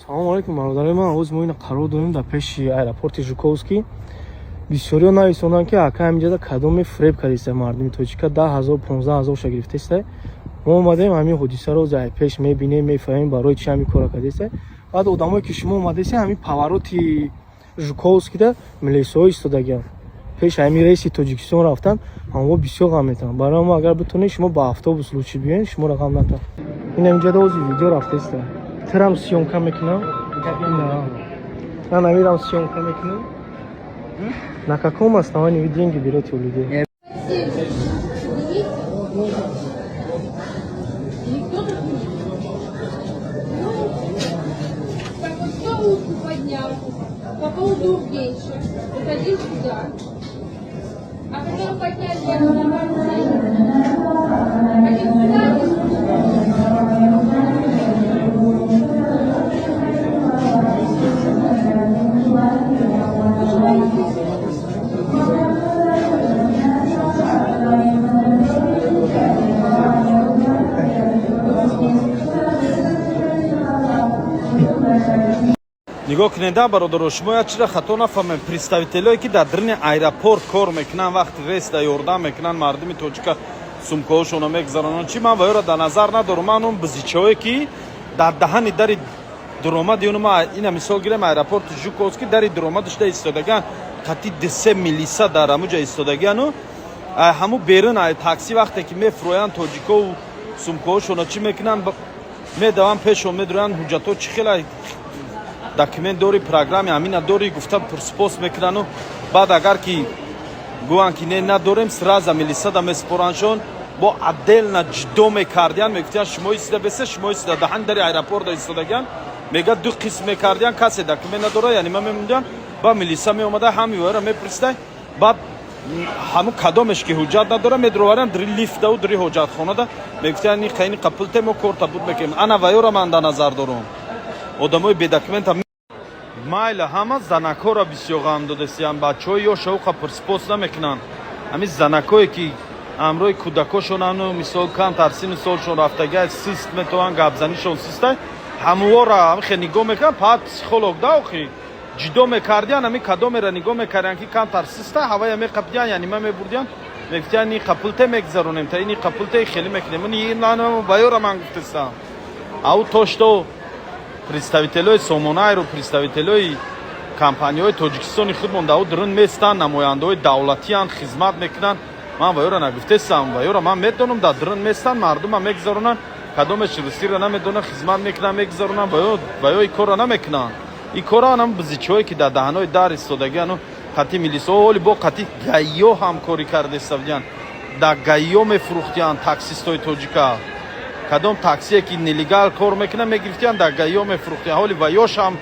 Салому алейкум, бародарои ман. Ҳоз мо ина қарор дорем дар пеши аэропорти Жуковский. Бисёриҳо нависонданд, ки ака, ҳаминҷода кадоме фреб кардиста, мардуми тоҷика 10 000, 15 000 ша гирифтаиста. Мо омадем, ҳамин ҳодисаро ай пеш мебинем, мефаҳмем, барои чи ҳамин кора кардиста. Баъд одамое ки шумо омадаиста, ҳамин повороти Жуковскида милисҳо истодагианд пеш ҳамин рейси Тоҷикистон рафтан. Ҳамво бисёр ғам метаванд. Барои мо, агар битонед, шумо ба автобус лучше биёед, шуморо ғам натаванд. Ин ҳаминҷода ҳози видео рафтаиста, тирам съёмка мекунам, ман амирам съёмка мекунам. На каком основании вы деньги берете у людей? Никто тут не. Ну, так вот, кто утку поднял по поводу Ургенча, вот один сюда. А который подняли, я один сюда, один сюда. Вы же боитесь? Нигоҳ кунед, бародаро, шумо як чиза хато нафаҳмед. Представителое ки дар даруни аэропорт кор мекунанд, вақти рейсда ёрдам мекунанд, мардуми тоҷика сумкаҳошонро мегузаронанд, чӣ ман ваёро дар назар надорам. Ман он бизичаое ки дар даҳани дари дуромади он, ма ина мисол гирем, аэропорти Жуковский, дари дуромадашда истодаган, қати дисе милиса дар ҳамуҷа истодагиану ҳаму берун ай такси вақте ки мефурӯянд, тоҷикову сумкаҳошонро чӣ мекунанд, медаванд пешон, медуранд, ҳуҷҷатҳо чӣ хела, документ дори, программи ҳамина дори, гуфта пурспос мекунану баъд агар ки гӯянд ки не, надорем, сразу милисада месупорандшон. Бо отдельно ҷудо мекардиян, мегуфтиян, шумо истода бесе, шумо истода даҳани дари аэропорта истодагиян. Мега, ду қисм мекардиян, касе документ надора, яъне ма мемондиян, ба милиса меомада, ҳами ваёра мепурсида, баъд ҳамун кадомеш ки ҳуҷҷат надора, медуроварям дри лифтау дри ҳоҷатхонада, мегуфтиян, ни қайни қапулте, мо корта буд мекунем. Ана ваёра ман дар назар дорам, одамои бедокумента. Майла, ҳама занакҳоро бисёр ғам додастиян. Бачаҳои ёшауқа пурспос намекунанд. Ҳамин занакҳое ки ҳамроҳи кӯдакошонану мисол камтар сину солшон рафтагиа, сист метавонанд, гапзанишон систай, ҳамвора ҳамихе нигоҳ мекунанд. Паат психолог да охи ҷидо мекардиян. Ҳамин кадомеро нигоҳ мекардиян ки камтар систа, ҳавая меқапидиян, яъне ма мебурдиян, мегуфтиян, ни қапулте мегузаронем, та ини қапулте хеле мекунем. Баёра ман гуфтастам, ау то что представителои Сомонаайру, представителои компанияҳои Тоҷикистони худмон дар дурун местанд, намояндаҳои давлатиянд, хизмат мекунанд. Ман ваёра нагуфтестам, ваёра ман медонам, дар дурун местанд, мардума мегузаронанд, кадомеш русиро намедонанд, хизмат мекунанд, мегузаронанд. Ваё и корро намекунанд. И корро анам бизичҳое ки дар даҳанои дар истодагиану қати милисҳо, ҳоли бо қати гаиё ҳамкорӣ кардаиста будиянд, дар гаиё мефурӯхтиянд таксистои тоҷика. Кадом таксие ки нелегал кор мекунад, мегирифтиянд, дар гаиё мефурӯхтиянд. Ҳоли ваёшам,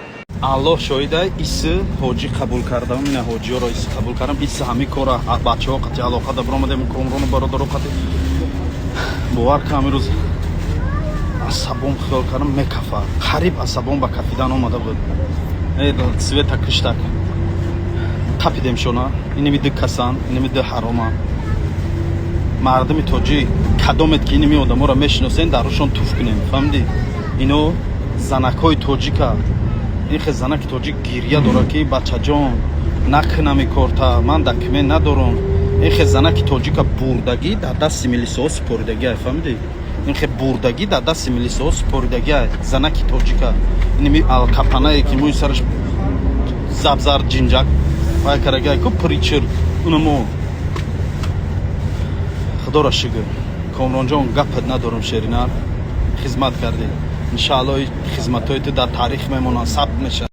Аллоҳ шоҳида, иси ҳоҷӣ қабул кардам, ина ҳоҷиёро иси қабул кардам, иси ҳамин кора бачаҳо қати алоқа да биромадем, Комрону бародаро қати. Бовар кунам, имрӯз асабом хиёл кардам мекафа, қариб асабом ба кафидан омада буд. Света киштак қапидем шона. Иними ду касан, иними ду ҳарома. Мардуми тоҷик, кадомет ки иними одаморо мешиносен, дарушон туф кунем, фаҳмидӣ? Ино занакҳои тоҷика. Ин хе занаки тоҷик гирья дорад ки бачаҷон, накунами корта, ман документ надорам. Ин хе занаки тоҷика бурдагӣ дар дасти милисаҳо супоридагиай, фаҳмидӣ? Ин хе бурдагӣ дар дасти милисаҳо супоридагиай занаки тоҷика. Иними алкапанае ки мӯи сараш забзар ҷинҷак вай карагиай ку причир унамо. Худоро шукр, Комронҷон, гапат надорам, шеринар, хизмат кардӣ. Иншаалло, хизматҳои ту дар таърих мемонанд, сабт мешаванд.